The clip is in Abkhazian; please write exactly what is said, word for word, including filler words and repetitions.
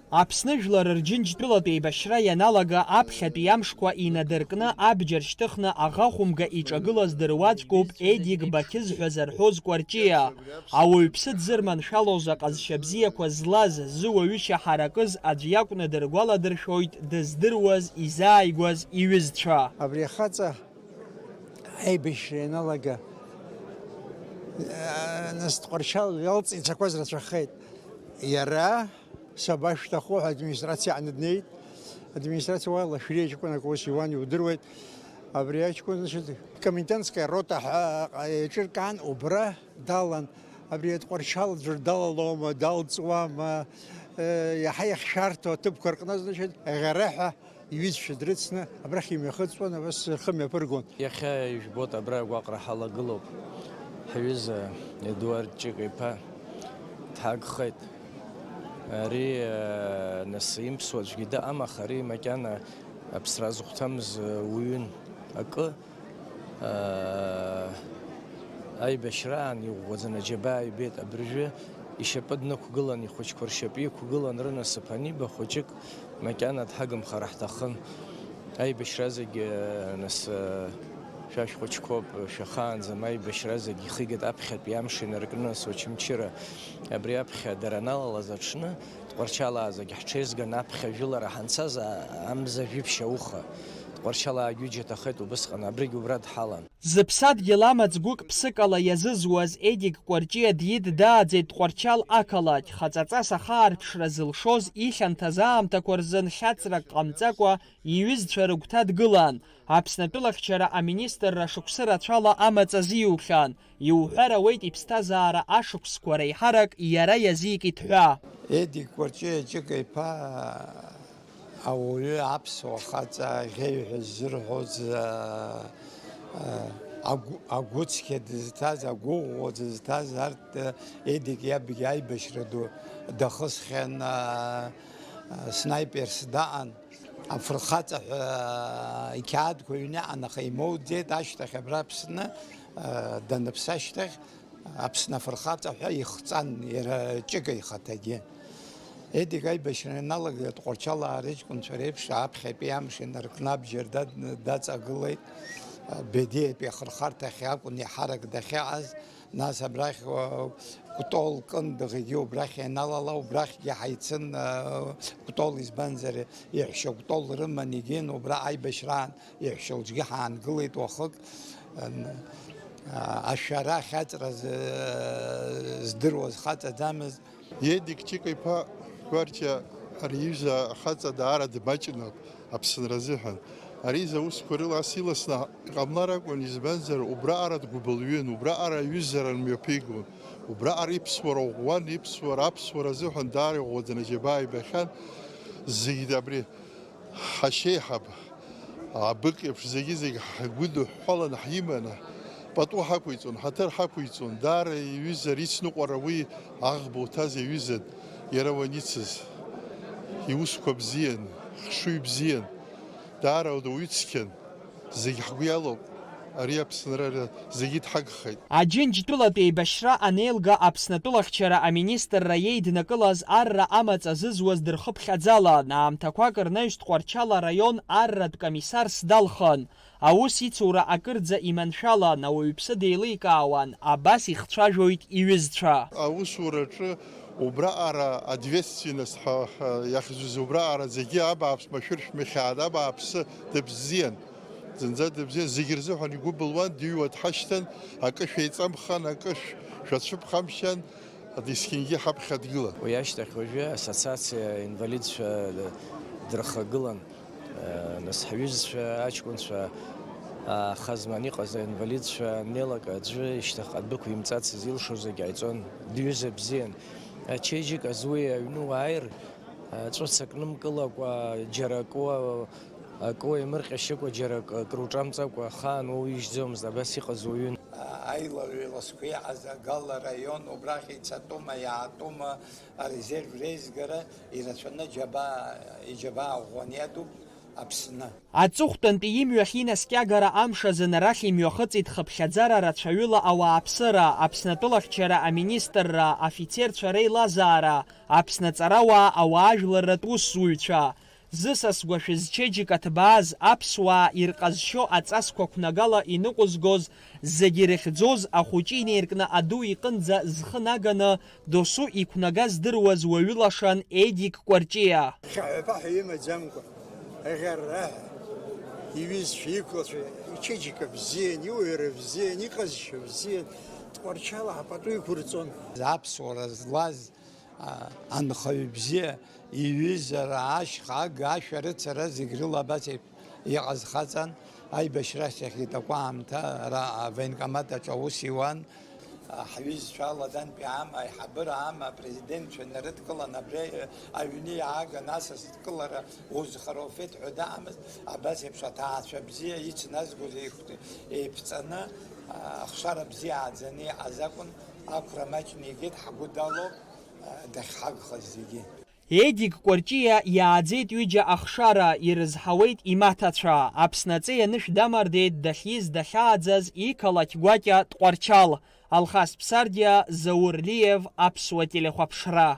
Аԥсны жәлар рџьынџьтәылатә еибашьра ианалага аԥхьатәи амшқәа инадыркны абџьар шьҭыхны аӷа хәымга иҿагылаз дыруаӡәкуп Едик Бақьыз ҳәа зарҳәоз Кәарҷиа. Ауаҩԥсы дзырманшәалоз аҟазшьа бзиақәа злаз, зыуаҩышьа ҳаракыз аӡә иакәны дыргәаладыршәоит дыздыруаз, изааигәаз иҩызцәа. Абри ахаҵа аибашьра ианалага, нас Тҟәарчал иалҵ ицақәаз рацәахеит. Иара сабашәҭаху ҳәа администрациа аҟны днеит. Администрациа уа Лашәриа ҷкәынак ус иуан, иудыруеит. Абри аҷкәын, значит, комендантская рота ҳәа еиҿыркаан, убра далан. Абри Тҟәарчал ӡәыр далалома, далҵуама, э, иаҳа иахьшәарҭоу аҭыԥқәа рҟны, значит, аӷьараҳәа иҩызцәа дрыцны абрахь имҩахыҵуан, абас рхы мҩаԥыргон. Иахьа ижәбоит, абра агәаҟра ҳалагылоуп. Ҳҩыза Едуард Ҷыка-иԥа дҳагхеит. Ари, э, нас имԥсуа аӡәгьы дыҟам, аха ари макьана аԥсра зыхәҭамыз, э, уаҩын. Акы, э, аибашьраан иӷәӷәаӡаны аџьабаа ибеит. Абыржәы ишьапы днықәгылан, ихәыҷқәа ршьапы иқәгылан, рынасыԥ аниба, хәыҷык макьана дҳагымхар ҳҭахын. Аибашьра зегьы, нас, шәа шәхәыҷқәоуп, шәахаанӡам, аибашьра зегьы ихигеит аԥхьатәи амш инаркны, нас Очамчыра. Абри аԥхьа дара аналалаз аҽны, Тҟәарчалаа зегьы ҳҽеизган аԥхьа жәылара ҳанцаз, а-, амза жәиԥшь ауха. Тҟәарчалаагьы џьаҭахеит убысҟан, абригь убра дҳалан. Зыԥсадгьыл амаҵ гәык-ԥсыкала иазызуаз Едик Кәарҷиа дииддааӡеит Тҟәарчал ақалақь, хаҵаҵас ахаарԥшра зылшоз, ихьанҭаз аамҭақәа рзын хьаҵрак ҟамҵакәа иҩызцәа рыгәҭа дгылан. Аԥснатәылахьчара аминистрра шықәсы рацәала амаҵ азиухьан. Иуҳәар ауеит иԥсҭазаара ашықәсқәа реиҳарак иара иазикит ҳәа. Едик Кәарҷиа Ҷыка-иԥа ауаҩы аԥсуа хаҵа аӷьеҩ ҳәа ззырҳәоз, а, а, агәы-, агәыцқьа дызҭаз, агәыӷәӷәа дызҭаз, арҭ, а, Едик иабгьы аибашьра ду дахысхьан, а, а, снайперс даҟан. Афырхаҵа ҳәа иқьаадқәа ҩныҟан, аха имоуӡеит, ашьҭахь абра Аԥсны, а, даныԥсы ашьҭахь, Аԥсны афырхаҵа ҳәа ихҵан иара Ҷыка ихаҭагьы. Едик аибашьра ианалага, Тҟәарчалаа рыҷкәынцәа реиԥш аԥхьатәи амш инаркны абџьар дад-, даҵагылеит. Бедиатәи ахырхарҭахь акәын иаҳарак дахьаҟаз, нас абрахь, уа, Кәтол Кындыӷгьы убрахь ианалала, убрахьгьы ҳаицын, а, Кәтол, избанзар, иаҳәшьа Кәтол рыман игеин, убра аибашьраан иаҳәшьа лҿгьы ҳаангылеит уахык, ан-, а, ашәара ахьаҵра з-, здыруаз хаҵаӡамызт. Едик Ҷыка-иԥа Гәарчиа ари иҩыза ахаҵа даара дмаҷны Аԥсынра азыҳәан. Ари изы аусқәа рыла ас иласны иҟамлар акәын, избанзар, убраҟара дгәыбылҩын, убраҟара аҩызара мҩаԥигон, убраҟара иԥсуара ӷәӷәан, иԥсуара аԥсуара азыҳәан даара иӷәӷәаӡаны аџьабаа ибахьан. Зегьы абри ҳашьеиҳаб, абык еиԥш зегьы-зегь ҳгәыдыҳәҳәаланы ҳиманы, пату ҳақәиҵон, ҳаҭыр ҳақәиҵон, даара иҩыза рицныҟәара уи аӷба уҭаз иаҩызан, иара уаницыз. Иусқәа бзиан, хшыҩ бзиан, даара ауаҩы цқьан, зегь ҳгәы иалоуп, ари Аԥсынра зегьы дҳагхеит. Аџьынџьтәылатә еибашьра анеилга Аԥснатәылахьчара аминистрра иеиднакылаз арра амаҵ азызуаз дырхыԥхьаӡалан, аамҭақәак рнаҩс Тҟәарчал араион арратә комиссарс далхын. Аус ицура акырӡа иманшәалан, ауаҩԥсы деиликаауан, абас ихцәажәоит иҩызцәа. Аусураҿы убраҟара ответственность ҳәа, ҳәа иахьӡыз убраҟара зегьы абааԥс машәыршәмыхьаан, абааԥсы дыбзиан, зынӡа дыбзиан, зегьы рзыҳәан игәы былуан, дыҩуа дҳашьҭан, акы шәеиҵамхан, акы шә-, шәацәыԥхамшьан, есқьынгьы ҳаԥхьа дгылан. Уи ашьҭахь уажәы ассоциациа инвалидцәа дырхагылан. Нас ҳҩызцәа, аҷкәынцәа, аха зман иҟаз аинвалидцәа аннеилак аӡәы ишьҭахьҟа дәықәимҵацыз, илшо зегь ҟаиҵон, дҩыза бзиан. Ачеиџьыка зуи аҩны уааир, ҵәыцак нымкылакәа, џьара акы уа-, акы уаимырҟьашьыкәа, џьара акы, акруҿамҵакәа ахаан уоуижьӡомызт, абас иҟаз уаҩын. Аилаҩеиласқәа иҟаз Агала раион, убрахь ицатәума, иаатәума, арезерв реизгара ирацәаны џьабаа, иџьабаа ӷәӷәаны иадуп. Аԥсны. Аҵыхәтәантәи имҩахь инаскьагара амш азын арахь имҩахыҵит хыԥхьаӡара рацәаҩыла ауааԥсыра, Аԥсны атәылахьчара аминистрра, афицерцәа реилазаара, Аԥсны аҵарауаа, ауаажәларратә усзуҩцәа. Зысасгәа шәызчеиџьыка ҭбааз аԥсуаа ирҟазшьо аҵасқәа қәнагала иныҟәызгоз зегьы ирыхьӡоз ахәыҷы инеиркны аду иҟынӡа зхы наганы досу иқәнага здыруаз уаҩы лашан Едик Кәарҷиа. Хьаҳәа-ԥаҳәа имаӡамкәа, аӷьарраҳәа, иҩызцәа, иқәлацәа, ичеиџьыка бзиан, иуаҩра бзиан, иҟазшьа бзиан, Тҟәарчал пату иқәырҵон. Аԥсуара злаз а, анхаҩы бзиа, иҩызара, ашьха, ага, ашәарыцара зегь рыла абас еиԥ иҟаз хаҵан, аибашьра ахьахьит акәаамҭа, ара авоенкомат аҿы аус иуан. А, ҳҩызцәа аладантәи аама, аиҳабыра аама, апрезидентцәа нарыдкылан, абри аҩны иааган асасдкылара узхароуфеит ҳәа даамызт, абас еиԥш аҭаацәа бзиа ицназгоз еиқәтәа еиԥҵаны, а, ахшара бзиа ааӡаны иҟаз акәын, ақәра маҷны игеит, ҳгәы далоуп. Дахьҳагхаз зегьы. Едик Кәарҷиа иааӡеит ҩыџьа ахшара, ирызҳауеит имаҭацәа. Аԥсны аҵеи анышә дамардеит дахьиз дахьааӡаз иқалақь гәакьа Тҟәарчал. Алхас Ԥсардиа, Заур Лиев, Аԥсуа телехәаԥшра.